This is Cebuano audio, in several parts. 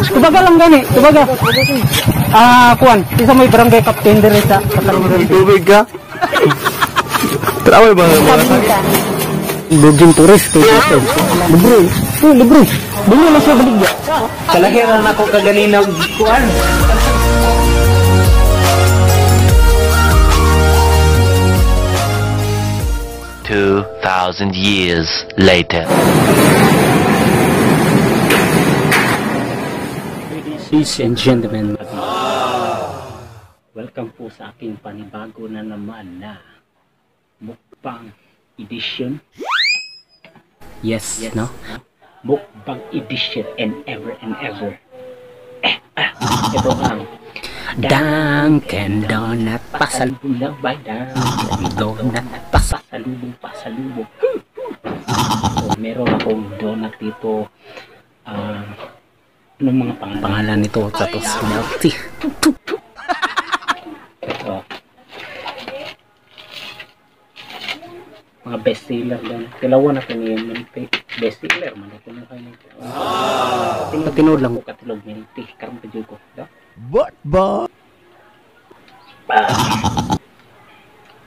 Tubaga lang gani, tubaga. Ah, kuan, isa may barangay captain diri sa Katalong. Tubig ka. Traway ba? Virgin tourist kay ito. Libre. Oh, libre. Dili lang siya baligya. Kalahiran ako kaganina kuan. 2,000 years later. Ladies and gentlemen, welcome po sa aking panibago na naman na mukbang edition. Yes, no? Mukbang edition and ever and ever. Ito ang Dunkin' Donut pasalubong na by Dunkin' Donut pasalubong pasalubong. So, meron akong donut dito. Anong mga pangalan nito? Tapos milk tea. Ito. Mga best seller doon. Kilawan natin yung milk tea. Best seller man ito nung kayo nito. Tinood lang ko katilog milk tea. Karon pa jud ko. What ba?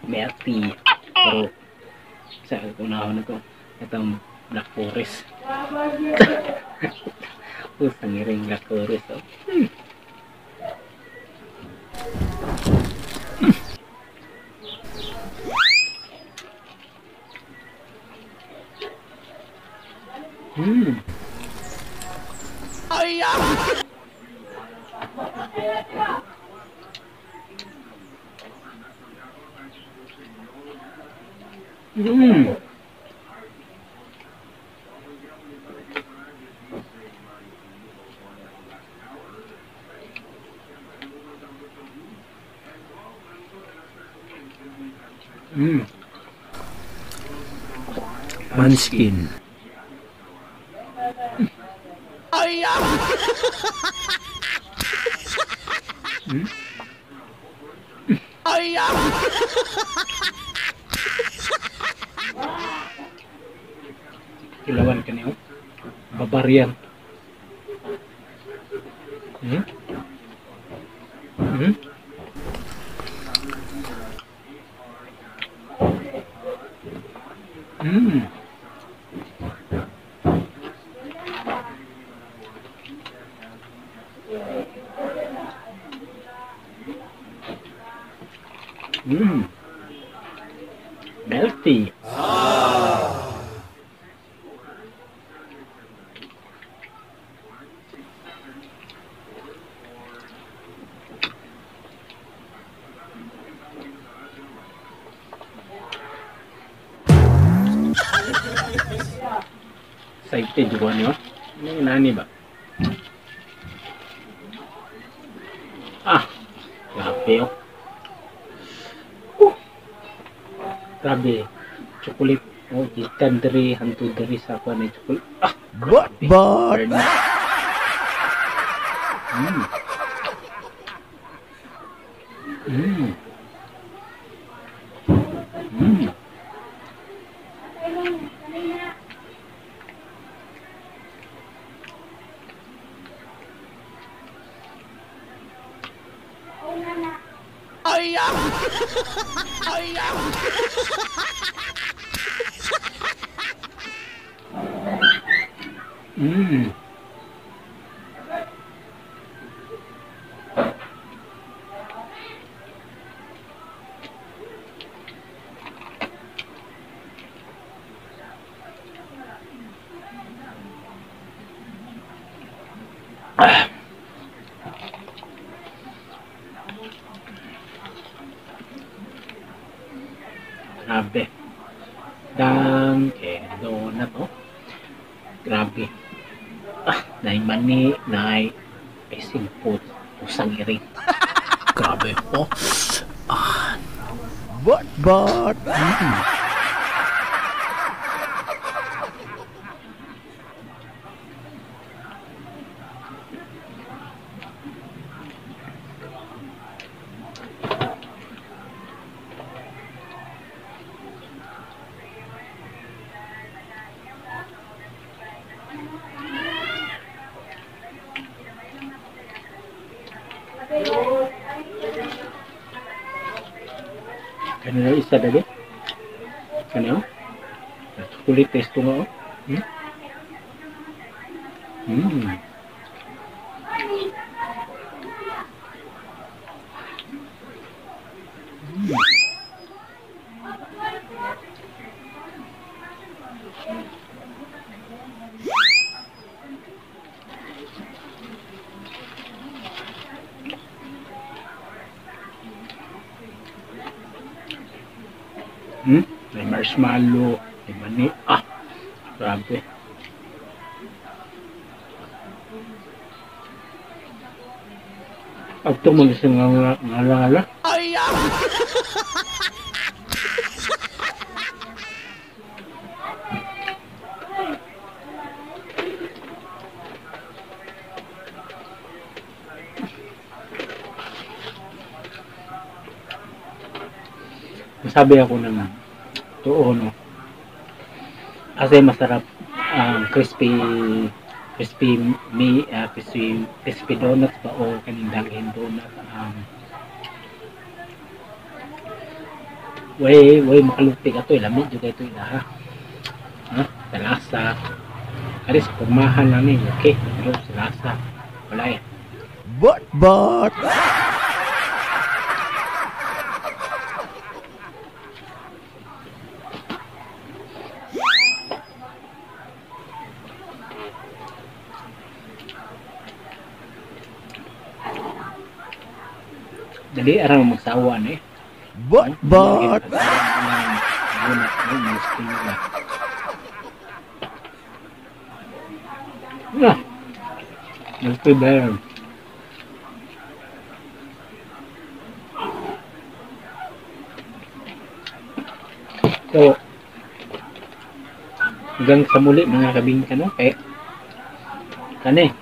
Milk tea. Pero sa unahon na to, itong Black Forest. Usang iring Black Forest. Oh. Munchkin. Kilawan ka niyo. Barbarian. Melty. Excited ko niyo. Ano nani ba? Ah, grabe oh. Grabe, chocolate. Oh, gikan diri hantu diri sa kuan ni chocolate. Ah, what but? Grabe. Dunkin' Donut, oh. Grabe. Ah, nay mani, nay icing po, usang iring. Grabe, oh. Ah. What but? Ano na isa dali? Ano? Chocolate taste nga oh. Hmm? Mm. Mm. Hmm? May marshmallow, may mani. Ah! Grabe. Agto magising nga ngala. Ay! Masabi ako na totoo, no? Kasi masarap ang crispy crispy crispy crispy donuts ba o kaning Dunkin donut. Way way makalupig ato, lami jud kay ito ha. Ha, sa lasa. Kari sa pormahan lang ni, okay, pero sa lasa wala eh. But Dali arang magsawa ni. But Milky bear. So, hanggang sa muli mga kabingka, no? Kay kani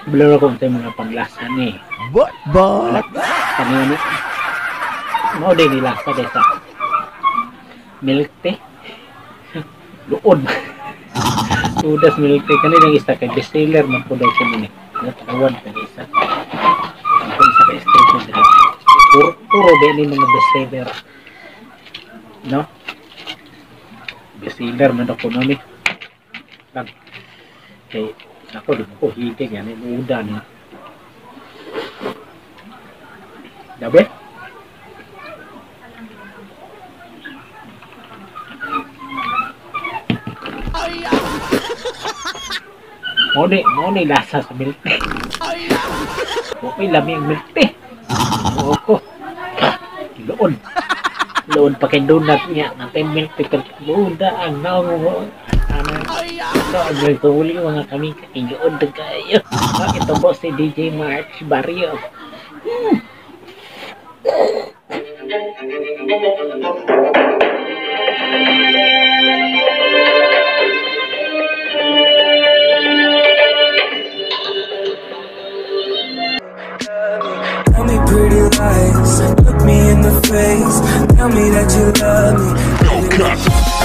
blur ako sa mga paglasa ni. But kani mao din nila sa desa milk tea. Luod. Sudas milk tea kani lang isa kay bestseller man po daw kini. Natawan kay isa. Ako isa ka station diri. Puro din ni mga bestseller. No? Bestseller man ako no ni. Lang. Kay ako di ko hige gani uda ni. Dabe? Mo ni lasa sa milk tea. Okay, lami ang milk tea. Oo ko. Loon. Loon pa kay donut niya. Natay milk tea. Luda ang naong mo. So, ang huli mga kami kakiyoon na kayo. Ito po si DJ March Barrio. Tell me pretty lies, look me in the face, tell me that you love me. No cut.